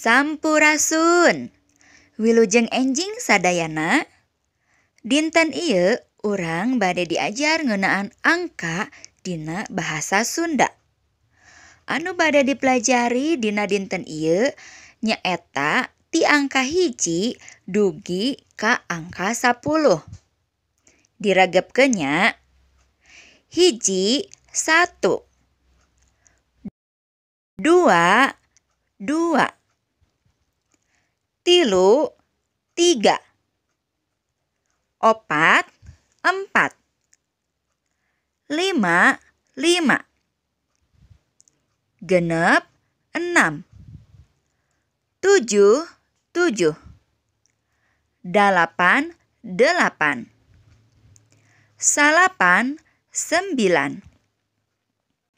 Sampurasun. Wilujeng enjing sadayana. Dinten ieu urang bade diajar ngeunaan angka dina bahasa Sunda. Anu bade dipelajari dina dinten ieu nyaeta ti angka 1 dugi ka angka 10. Diregepkeun nya. 1 1 2 2 3 3 4 4 5 5 6 6 7 7 8 8 9 9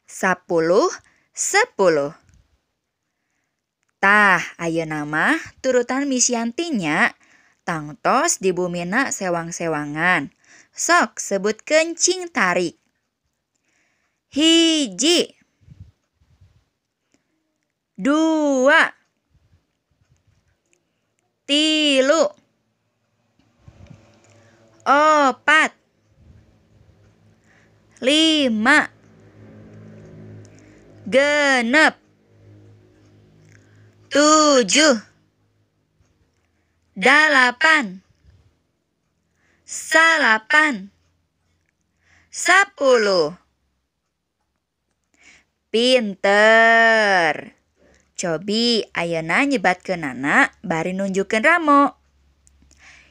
10 10. Tah, ayeuna mah turutan Misyanti nya, tangtos di bumina sewang-sewangan. Sok sebutkeun cing tarik. 1 2 3 4 5 6 7 8 9 10. Pinter. Cobi ayeuna nyebatkeunana bari nunjukkeun ramo.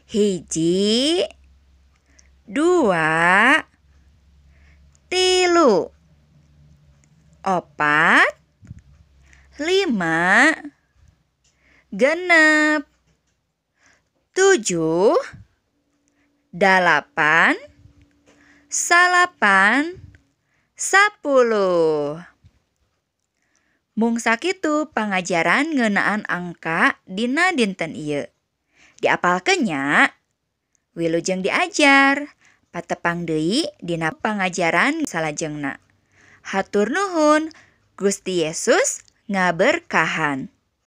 1 2 3 4 5 6 7 8 9 10. Mung sakitu pangajaran ngeunaan angka dina dinten ieu. Diapalkeun nya. Wilujeng diajar. Patepang deui dina pangajaran salajengna. Hatur nuhun, Gusti Yesus ngaberkahan.